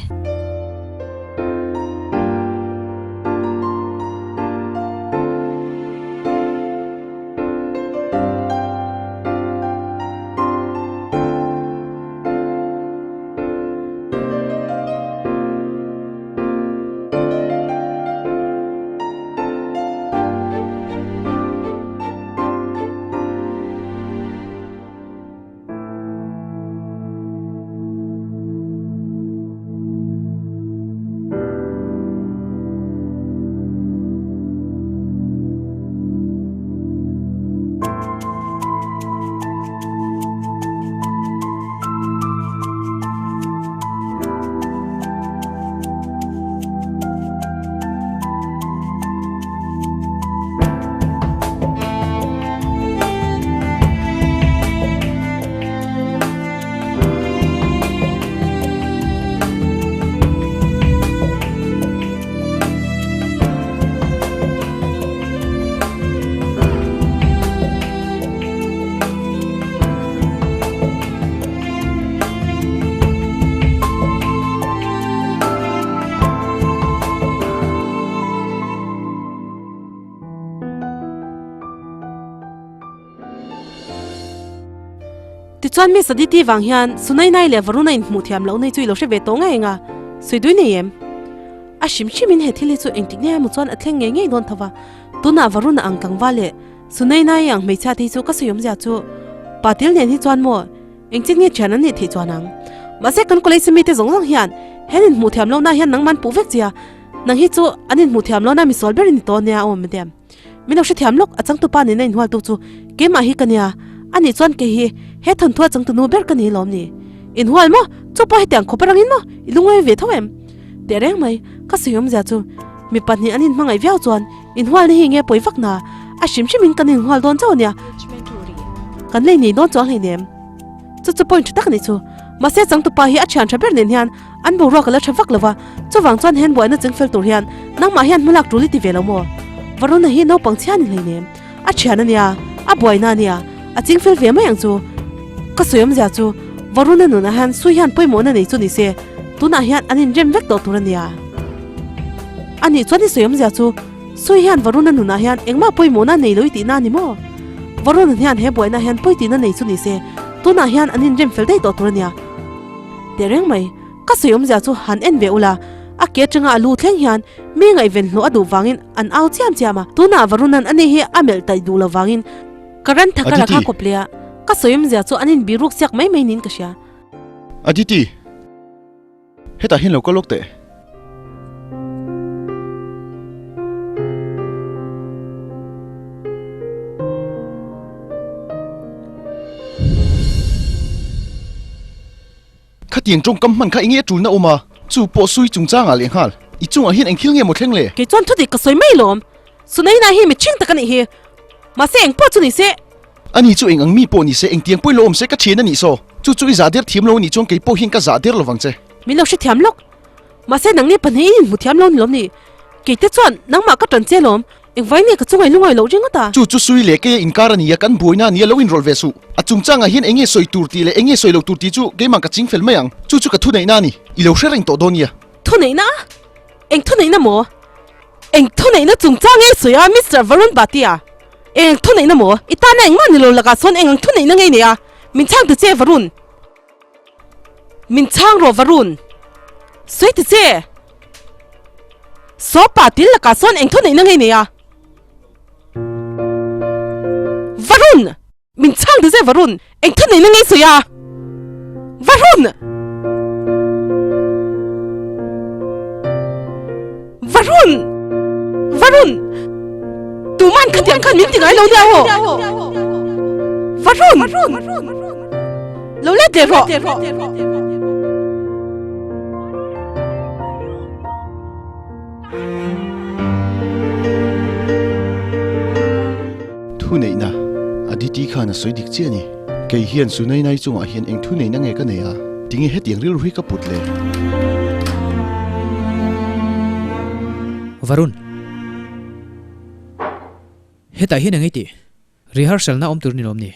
Speaker 3: Tichuan Miss Aditi vang hian Sunainai leh Varuna inhmuh thiam lohna hi chu i lo hre ve tawh ngei anga sawi dui nei em? A hrim hrimin he thil hi chu engtik nge emaw chuan a thleng ngei ngei dawn tho va, tunah Varuna ang tlangval leh Sunainai ang hmeichhia te hi chu ka sawi awmzia chu Patil nen hi chuan maw engtin nge thian an nih theih chuan ang? Mahse kan college mite zawng zawng hian he an inhmuh thiam lohna hian nangman puh vek chia nang hi chu an inhmuh thiam lohna misual ber i ni tawh nia aw madam. Min lo hrethiam lawk, a changtupa nena inhualtu chu keimah hi ka nia, ani chuan kei hi he thawnthua changtunu ber ka ni lawm ni? Inhual maw? Chu pawh hetiang khawp arangin maw? I lungawi ve tho em? Teh reng mai, ka sawi awmzia chu mi pahnih an inhmangaih viau chuan inhualna hi nge pawi vak na, a hrim hrimin kan inhual dawn chauh ania, kan lei nei dawn chuang hleinem. Chu chu point tha tak a nih chu. Mahse changtupa hi a thian tha ber nen hian an boruak a la tha vak lo va, chuvang chuan hen buaina chingfel tur hian nangmah hian hmalak tul i ti ve lo maw? Varuna hi naupang chhia ni hleinem, a thian a nia, a buaina a nia, a chingfel ve mai ang chu. Ka sawi awmzia chu Varuna nunah hian sui hian pawimawhna nei chu ni se, tunah hian an inrem vek tawh tur a nia. Anih chuan i sawi awmzia chu Sui hian Varuna nunah hian engmah pawimawhna nei lo i tihna a ni maw? Varuna hian he buaina hian pawi tihna nei chu ni se, tunah hian an inrem fel daih tawh tur a nia. Teh reng mai, ka sawi awmzia chu han en ve ula, a ke atanga a lu thleng hian mi ngaihven hlawh a duh vangin an au chiam chiam a, tunah Varuna'n ani hi a melh taih duh lo vangin ka ran thak a la kha
Speaker 5: Aditi!
Speaker 3: kawp leh a, ka sawi awmzia chu an inbiruk siak mai mai niin ka hria.
Speaker 5: Aditi! Hetah hian lo kal lawk teh. Khatiang tawngkam hman kha enge a tulna awm a, chu pawh sui chungchangah leh nghal. I chungah hian eng thil nge maw thleng le?
Speaker 3: Kei chuan thudik ka sawi mai lawm. Sunaina hi mitching tak a nih hi. Mahse eng pawh chu ni se.
Speaker 5: Ani chu eng ang mi pawh ni se, engtiang pawhin lo awm se ka thian a nih saw. Chu chu i zah der thiam lo a nih chuan kei pawh hian ka zah der lovang che.
Speaker 3: Min lo hrethiam lawk. Mahse nangni pahnih in inhmu thiam lo ni lawm ni? Kei te chuan nangmah ka tan che lawm. Engvai nge ka chungai lungawi loh ringawt a?
Speaker 5: Chu chu sui leh keia inkar a nia, kan buaina a nia lo inrawlh ve suh. A chungchangah hian eng nge sawi tur tih leh eng nge sawi lo tur tih chu keimah ka ching fel mai ang. Chu chu ka thuneihna a ni. I lo hre reng tawh dawn nia.
Speaker 3: Thuneihna a? Eng thuneihna maw? Eng thuneihna chungchang nge sawi a Mister Varun Bhatia? Eng thuneihna maw? I tana engmah ni lo lakah sawn eng ang thuneihna nge i nei a? Min chhang ta che Varun! Min chhang rawh Varun! Sawi ta che! Saw pa til lakah sawn eng thuneihna nge i nei a? Varun! Min chhang ta che Varun! Eng thuneihna nge i sawi a? Varun! Varun! Varun! Tuman khatiang khan min ti ngai lo nia aw! Varun! Lo let leh rawh!
Speaker 5: Thuneihna, Aditi khan a sawi dik chiah a ni. Kei hian Sunainai chungah hian eng thuneihna nge ka nei a? Tinge hetiang rilru hi ka put le?
Speaker 4: Varun, hetah hian eng ei tih? Rehearsal na awm tur ni lawm ni?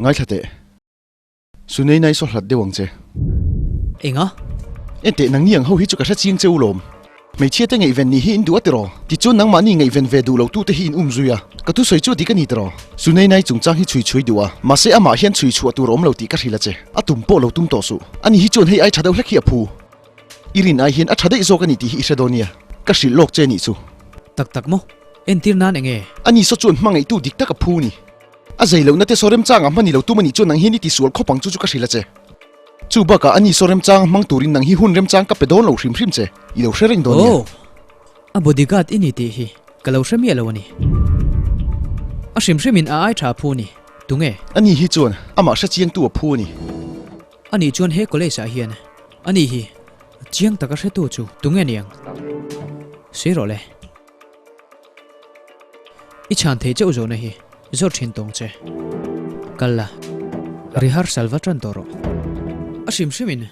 Speaker 5: Ngaithla teh. Sunainai saw hlat deuh ang che.
Speaker 4: Enga?
Speaker 5: Enteh nangni ang ho hi chu ka hre ching che u lawm. Hmeichhia te ngaihven nih hi in duh a tiraw? Tichuan nangmahni ngaihven ve duh lo tute hi in um zui a. Ka thusawi chu dik a ni tiraw? Sunainai chungchang hi chhui chhui duh a, mahse amah hian chhui chhuah tur a awm lo tih ka hrilh a che. A tum pawh lo tum tawh suh. Ani hi chuan hei ai tha deuh hlek hi a phu. I rin ai hian a tha daih zawk a ni tih hi i hre dawn nia. Ka hrilh lawk che nih chu.
Speaker 4: Tak tak maw? Entir nan enge?
Speaker 5: Ani saw chuan hmangaihtu dik tak a phu ni. A zei lohna te saw remchangah hman i lo tum a nih chuan nang hian i tisual khawp ang chu chu ka hrilh a che. Chu bakah ani saw remchang hmang turin nang hi hun remchang ka pe dawn lo hrim hrim che, i lo hre reng dawn nia.
Speaker 4: Oh! A bodyguard i ni tih hi ka lo hre miah lo a ni. A hrim hrimin a ai tha a phu a ni. Tunge?
Speaker 5: Ani hi chuan amah hre chiangtu a phu a ni.
Speaker 4: Ani chuan he college ah hian ani hi chiang taka hretu chu tunge niang? Sawi rawh le. I chhan thei chauh zawhna hi zawr thin tawng che. Kal la, rehearsal va tan tawh rawh. A hrim hrimin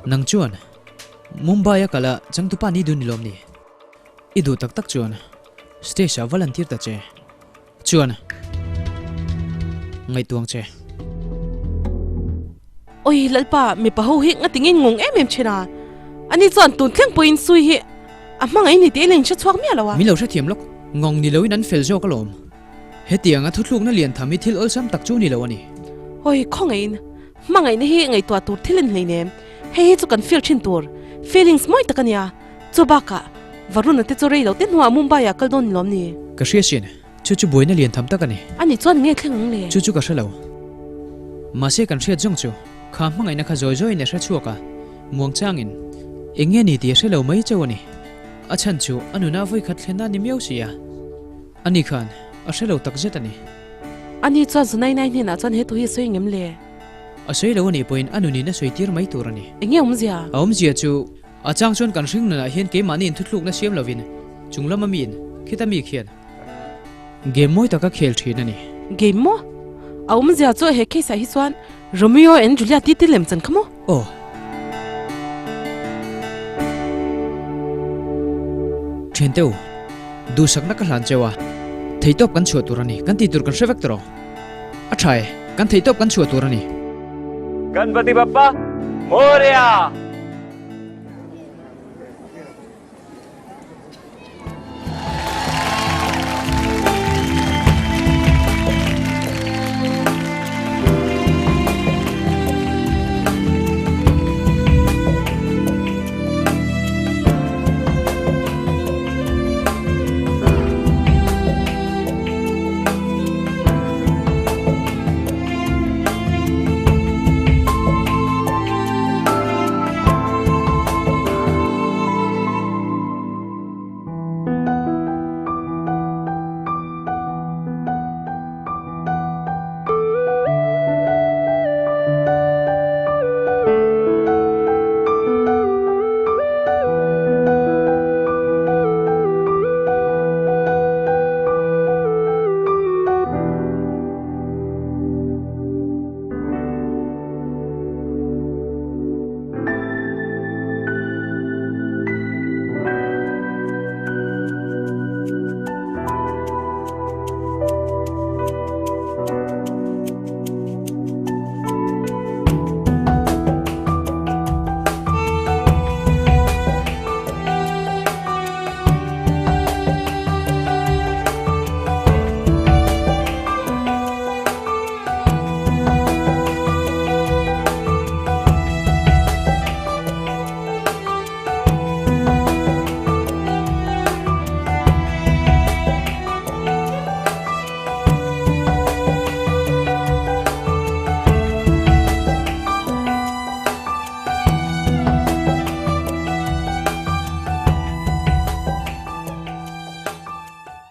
Speaker 4: nang chuan Mumbai a kal a changtupa ni dun ni lawm ni? I duh tak tak chuan stage ah va lan tir ta che. Chuan ngaihtuang che.
Speaker 3: Oi Lalpa, mipa ho hi nga tingin ngawng em em thin a. Ani chuan tun thleng pawhin sui hi a hmangaih ni tih a la inhre chhuak miah lo a.
Speaker 4: Min lo hrethiam lawk, ngawng ni loin an fel zawk alawm. Hetianga thuthlukna lian tham hi thil awlsam tak chu ni lo a ni.
Speaker 3: Awi, khawngaihin, hmangaihna hi ngaihtuah tur thil in hleinem. Hei hi chu kan feel thin tur, feelings mawi tak a nia. Chu bakah, Varuna te chu rei lo te hnuah Mumbai ah kal dawn ni lawm ni?
Speaker 4: Ka hria sin, chu chu buaina lian tham tak a ni.
Speaker 3: A nih chuan nge thleng ang le?
Speaker 4: Chu chu ka hre lo. Mahse kan hriat zawng chu, kha hmangaihna kha zawi zawiin a hre chhuak a, muang changin eng nge ni tih a hre lo mai chauh a ni. A chhan chu a nuna vawikhat thlenna a ni miau si a. Ani khan a hre lo tak zet a ni.
Speaker 3: Ani chuan Zunainai hnenah chuan he thu hi a sawi ngem le?
Speaker 4: A sawi lo a nih pawhin a nunin a sawi tir mai tur a ni.
Speaker 3: Eng nge awmzia?
Speaker 4: A awmzia chu a chang chuan kan hring nunah hian keimahni inthutlukna siam lovin chung lama miin khita mi khian game mawi taka khel thin a ni.
Speaker 3: Game maw? A awmzia chu he case ah hi chuan Romeo and Juliet ti ti lem chan kha maw?
Speaker 4: Aw. Thiante u, duhsakna ka hlan cheu a, theihtawp kan chhuah tur a ni, kan tih tur kan hre vek tawh. A tha e, kan theihtawp kan chhuah tur a ni.
Speaker 7: Ganpati Bappa Morya!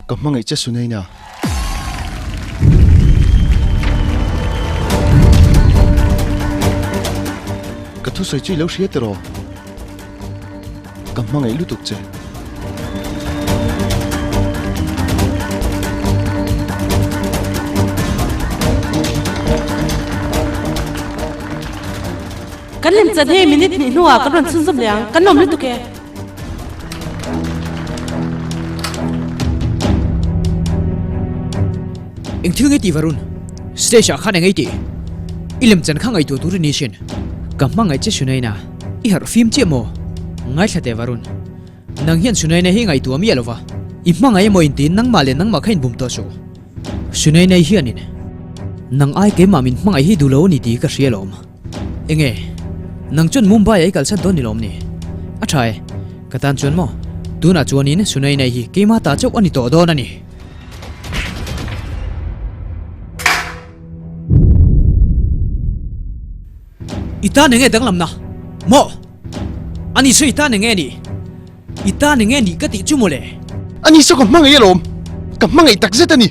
Speaker 5: Ka hmangaih che Sunaina. Ka thusawi chu i lo hria tiraw? Ka hmangaih lutuk che.
Speaker 3: Kan lem chan hei minute hnih hnuah kan rawn chhunzawm leh ang, kan lawm lutuk e.
Speaker 4: Eng thil nge tih Varun? Stage ah khan eng ei tih? I lem chan kha ngaihtuah tur i ni sin. Ka hmangaih che Sunaina, i harh fim chiah maw? Ngaithla teh Varun. Nang hian Sunaina hi ngaihtuah miah lova, i hmangaih emaw intiin nangmah leh nangmah kha inbum tawh suh. Sunaina hianin nang ai keimah min hmangaih hi duh lo a ni tih ka hria alawm. Enge? Nang chuan Mumbai ah i kalsan dawn ni lawm ni? A tha e, ka tan chuan maw? Tunah chuanin Sunainai hi keimah ta chauh a ni tawh dawn a ni. I tan enge danglamna? Maw? Ani sawi tan enge ni? I tan enge nih ka tih chu mawle?
Speaker 5: Ani saw ka hmangaih alawm, ka hmangaih takzet a ni.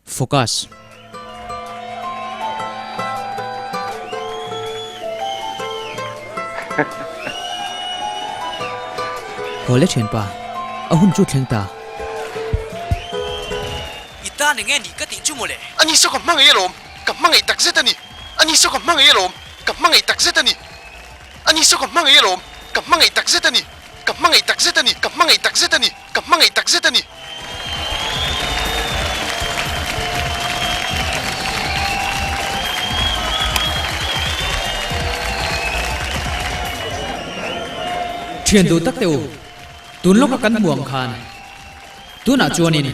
Speaker 4: Focus. Haw le thianpa, a hun chu thleng ta. I tan enge nih ka tih chu mawle.
Speaker 5: Ani saw ka hmangaih alawm, ka hmangaih takzet a ni. Ani saw ka hmangaih alawm, ka hmangaih takzet a ni. Ani saw ka hmangaih alawm, ka hmangaih takzet a ni. Ka hmangaih takzet a ni, ka hmangaih takzet a ni, ka hmangaih takzet a ni.
Speaker 4: Thian duh tak teh u, tun lawka kan hmu ang khan tunah chuanin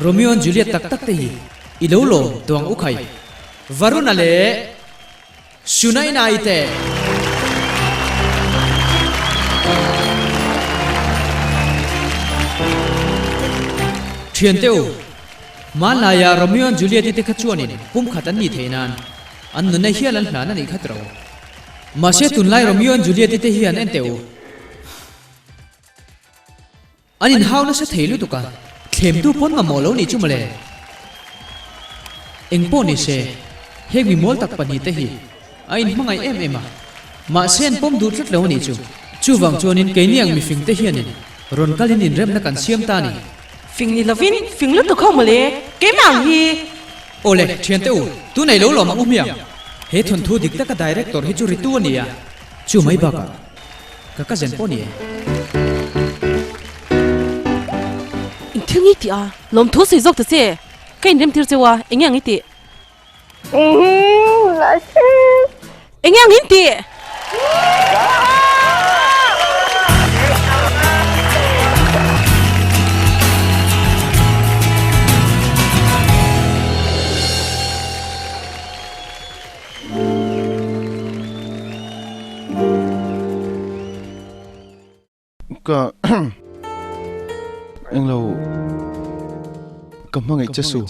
Speaker 4: Romeo and Juliet tak tak te hi i lo lawm tawh ang u khai. Varuna leh Sunaina-i te. Thian teh u, hmanlaia Romeo and Juliet-i te kha chuanin pumkhat an nih theih nan an nunna hial an hlan a nih kha tiro. Mahse tunlai Romeo and Juliet-i te hian en teh u. An inhau nasa thei lutuk a, thlemtu pawn mamawh lo nih chu mawle. Eng pawh ni se, heng mi mawl tak pahnihte hi a inhmangaih em em a, mahse an pawm duh tlat lo a nih chu. Chuvang chuanin keini ang mifingte hianin rawn kalin inremna kan siam ta a ni.
Speaker 3: Fing ni lovin fing lutuk ho mawle, keimah ang hi.
Speaker 4: Awle, thiante u, tunei lo lawm ang u hmiang. He thawnthu dik taka director hi chu Ritu a ni a, chu mai bakah ka cousin pawh a ni e.
Speaker 3: Engthil nge i tih a? Lawmthu sawi zawk ta che, ka inremtir cheu a, enge ang i tih? Enge ang in tih?
Speaker 5: Ka englo ka hmangaih che su.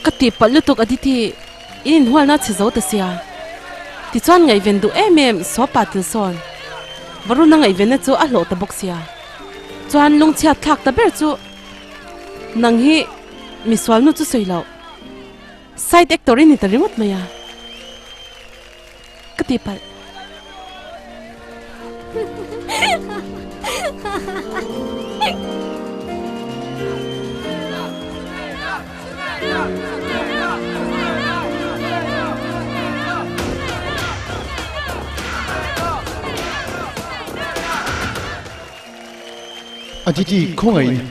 Speaker 3: Ka tihpalh lutuk Aditi, in inhualna chhe zo ta sia. Tichuan ngaihven duh em em Sopa til sawn Varuna ngaihvenna chu a hlawh ta bawk sia. Chuan lungchhiat thlak ta ber chu nang hi misual nu chu sawi loh side actor i ni ta ringawt mai a. Ka tihpalh.
Speaker 5: Aditi, khawngaih in.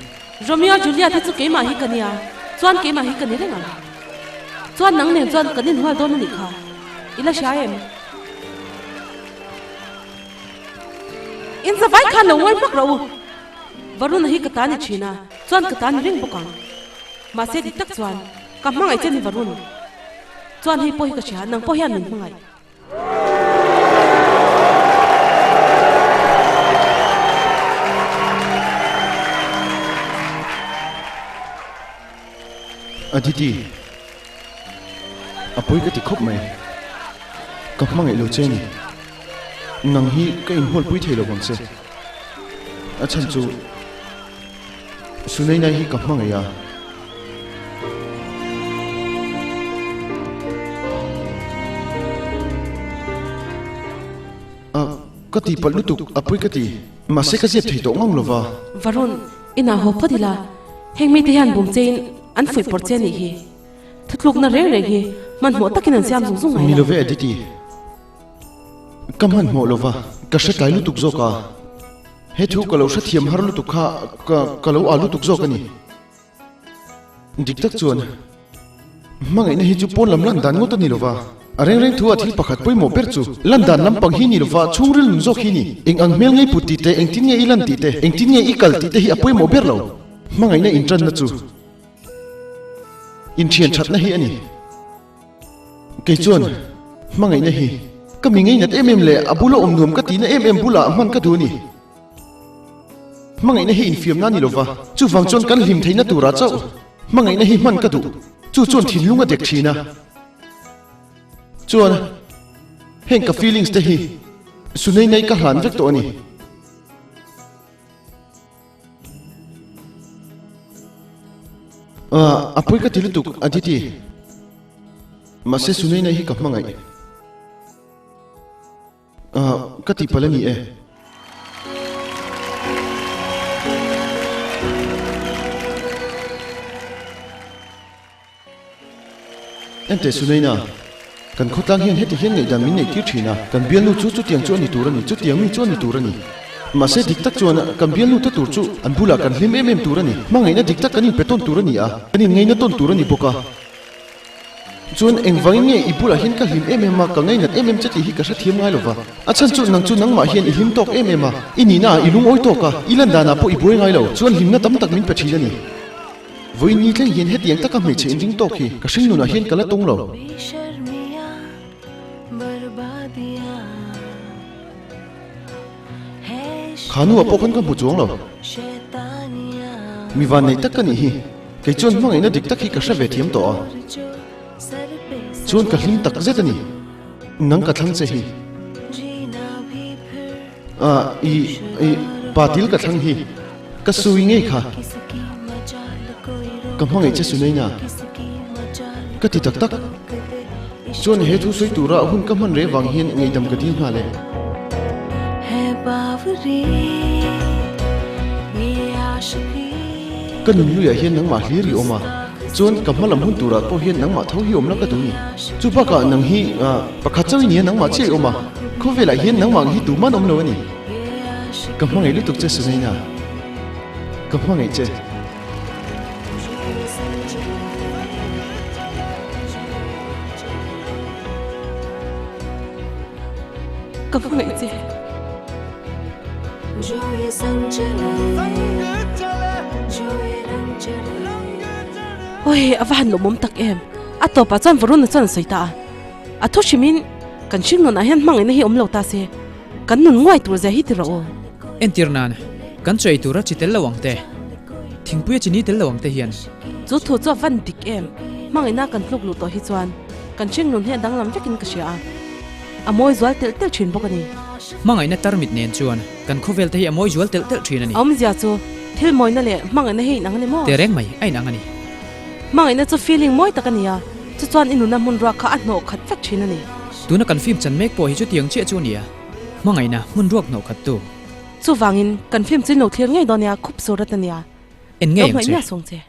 Speaker 3: Romeo Juliet hi chu keimah hi ka nia, chuan keimah hi ka ni reng ang. Chuan nang nen chuan kan inhual dawn a nih kha. I la hria em? In zavai khan lo ngawi hmak rawh u. Varuna hi ka ta ni thin a, chuan ka ta ni reng bawk ang. Mahse dik tak chuan ka hmangaih che ni Varun. Chuan hei pawh hi ka hria, nang pawh hian min hmangaih.
Speaker 5: Aditi, a pawi ka ti khawp mai. Ka hmangaih lo che a ni. Nang hi ka inhualpui thei lo vang che. A chhan chu Sunainai hi ka hmangaih a. A, ka tihpalh lutuk, a pawi ka ti. Mahse ka ziap thei tawh ngang lova.
Speaker 3: Varun, inah haw phawt ila, heng mite hian bum chein an fuih pawrh che a nih hi. Thutlukna reng reng hi hmanhmawh takin an siam zung zung ngai lo.
Speaker 5: Ni love Aditi. Ka hmanhmawh lova, ka hre tlai lutuk zawk a. He thu ka lo hrethiam har lutuk kha ka ka lo â lutuk zawk a ni. Dik tak chuan hmangaihna hi chu pawn lam lan dan ngawt a ni lova, a reng reng thu ah thil pakhat pawimawh ber chu lan dan lampang hi ni lova chhungril nun zawk hi ni. Eng ang hmel ngei put tih te, engtin nge i lan tih te, engtin nge i kal tih te hi a pawimawh ber lo. Hmangaihna inṭanna chu inthian ṭhatna hi a ni. Kei chuan hmangaihna hi ka mi ngeinat em em leh a bula awm nuam ka tihna em em bulah hman ka duh a ni. Hmangaihna hi infiamna a ni lova, chuvang chuan kan hlim theihna turah chauh hmangaihna hi hman ka duh. Chu chuan thinlung a dek thin a. Chuan heng ka feelings te hi Sunainai ka hlan vek tawh a ni. A pawi ka ti lutuk Aditi. Mahse Sunaina hi ka hmangaih. Ka tihpalh a ni e. Enteh Sunaina. Kan khawtlang hian heti hian ngaihdan min neih tir thin a, kan bialnu chu chutiang chu a ni tur a ni, chutiang mi chu a ni tur a ni. Mahse dik tak chuan kan bialnu te tur chu an bulah kan hlim em em tur a ni. Hmangaihna dik tak kan inpe tawn tur a ni a, kan inngaihna tawn tur a ni bawk a. Chuan engvangin nge i bulah hian ka hlim em em a, ka ngainat em em che tih hi ka hrethiam ngai lova. A chhan chu nang chu nangmah hian i hlim tawk em em a, i nihna ah i lungawi tawk a, i lan danah pawh i buai ngai lo. Chuan hlimna tam tak min pe thin a ni. Vawiin ni thleng hian hetiang taka hmeichhe inring tawk hi ka hring nunah hian ka la tawng lo. Kha nuah pawh khan ka hmu chuang lo. Mi van nei tak ka nih hi. Kei chuan hmangaihna dik tak hi ka hre ve thiam tawh a. Chuan ka hlim tak zet a ni. Nang ka thlang che hi. Ah, i, i, patil ka thlang hi. Ka sui ngei kha. Ka hmangaih che Sunaina. Ka ti tak tak. Chuan he thu sawi tura hun ka hman reh vang hian ngaihdam ka dil nghal e. Ka nun luiah hian nangmah hlir i awm a, chuan ka hma lam hun turah pawh hian nangmah tho hi awm la ka duh ni. Chu bakah nang hi pakhat chauh i nia nangmah chiah i awm a, khawvelah hian nangmah ang hi tuman awm lo a ni. Ka hmangaih lutuk che Sunaina, ka hmangaih che.
Speaker 3: Ka hmangaih che. Oi, a va han lawmawm tak em. A tawpah chuan Varuna chuan a sawi ta a. A thu hrimin kan hringnunah hian hmangaihna hi awm lo ta se. Kan nun nguai tur zia hi ti rawh u.
Speaker 4: Entir nan, kan chawi tura chi tel lo ang te, thingpuia chi ni tel lo ang te hian.
Speaker 3: Chu thu chu a van dik em? Hmangaihna kan tluk luh tawh hi chuan kan hring nun hi a danglam vekin ka hria a, a mawi zual telh telh thin bawk a ni.
Speaker 4: Hmangaihna tarmit nen chuan kan khawvel te hi a mawi zual telh telh thin a ni.
Speaker 3: A awmzia chu thil mawina leh hmangaihna hi inang a ni maw?
Speaker 4: Tehreng mai, a inang a ni.
Speaker 3: Hmangaihna chu feeling mawi tak a ni a, chu chuan i nuna hmun ruak kha a hnawh khat vek thin a ni.
Speaker 4: Tuna kan film chan mek pawh hi chutiang chiah chu a ni a, hmangaihna hmun ruak hnawh khat tu.
Speaker 3: Chuvangin kan film chu in lo thlir ngei dawn nia, khup surat a nia.
Speaker 4: En ngei ang che.
Speaker 3: Lo hnaih miah sawng che.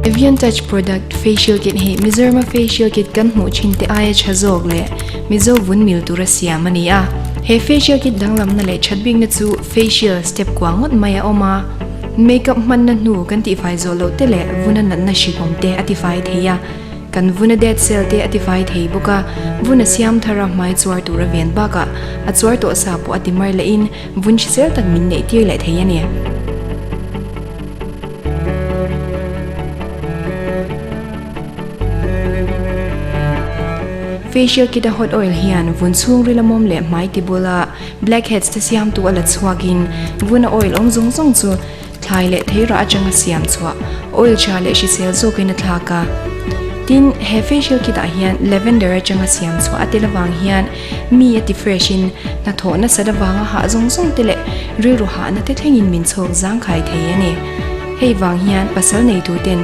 Speaker 8: Evian Touch Product Facial Kit hi Mizorama facial kit kan hmuh thin te aia tha zawk leh Mizo vun mil tura siam a ni a. He facial kit danglamna leh that bikna chu facial step kua ngawt mai a awm a. Makeup hmanna hnu kan tihfai zawh loh te leh vuna natna hrikawm te a tifai thei a. Kan vuna dead cell te a tifai thei bawk a, vun a siam thar a hmai chuar tur a ven bakah a chuar tawh sa pawh a ti mar lehin vun hrisel tak min neih tir leh thei a ni. Facial kit a hot oil hian vun chhungril a mawm leh hmai ti bula blackheads te siamtu a la chhuakin vuna oil awm zawng zawng chu Thlai leh theirah atanga siam chhuah oil tha leh hrisel zawkin a thlak a. Tin, he facial kit ah hian lavender atanga siam chhuah a tel avang hian mi a ti fresh in hnathawh nasat avanga hah zawng zawng te leh rilru hahna te thlengin min chhawk zangkhai thei a ni. Hei vang hian pasal nei tur ten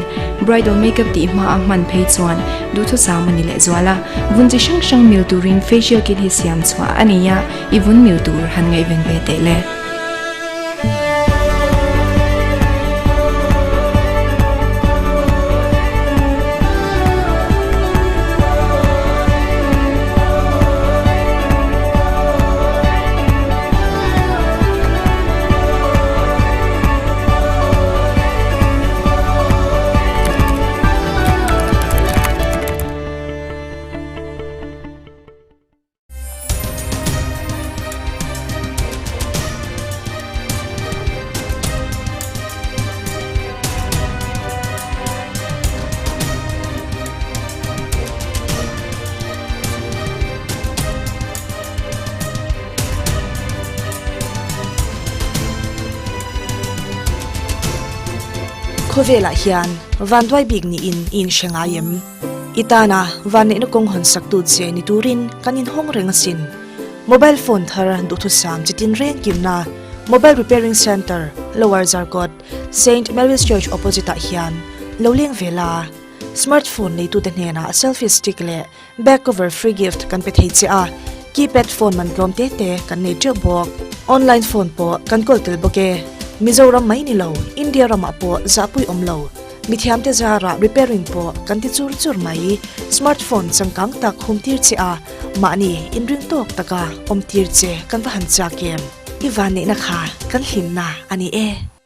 Speaker 8: bridal makeup tih hma a hman phei chuan duhthusam a ni leh zual a. Vun chi hrang hrang mil turin facial kit hi siam chhuah a nei a, i vun mil tur han ngaihven ve teh le.
Speaker 1: Khawvelah hian vanduai bik niin i inhre ngai em? I tana vanneihna kawng hawnsaktu che ni turin kan inhawng reng asin. Mobile phone thar duhthusam chitin reng kimna Mobile Repairing Centre, Lower Zarkawt, Saint Mary's Church opposite ah hian lo leng ve la. Smartphone neitute hnenah selfie stick leh Back cover free gift kan pe thei che a, keypad phone man tlawm te te kan nei teuh bawk. Online phone pawh kan kawl tel bawk e. Mizoram mai ni lo, India ramah pawh zahpui awm lo. Mithiamte zarah repairing pawh kan ti chur chur mai. Smartphone changkang tak hum tir che a, mahni inring tawk taka awm tir che kan va han chak em? I vanneihna kha kan hlimna a ni e.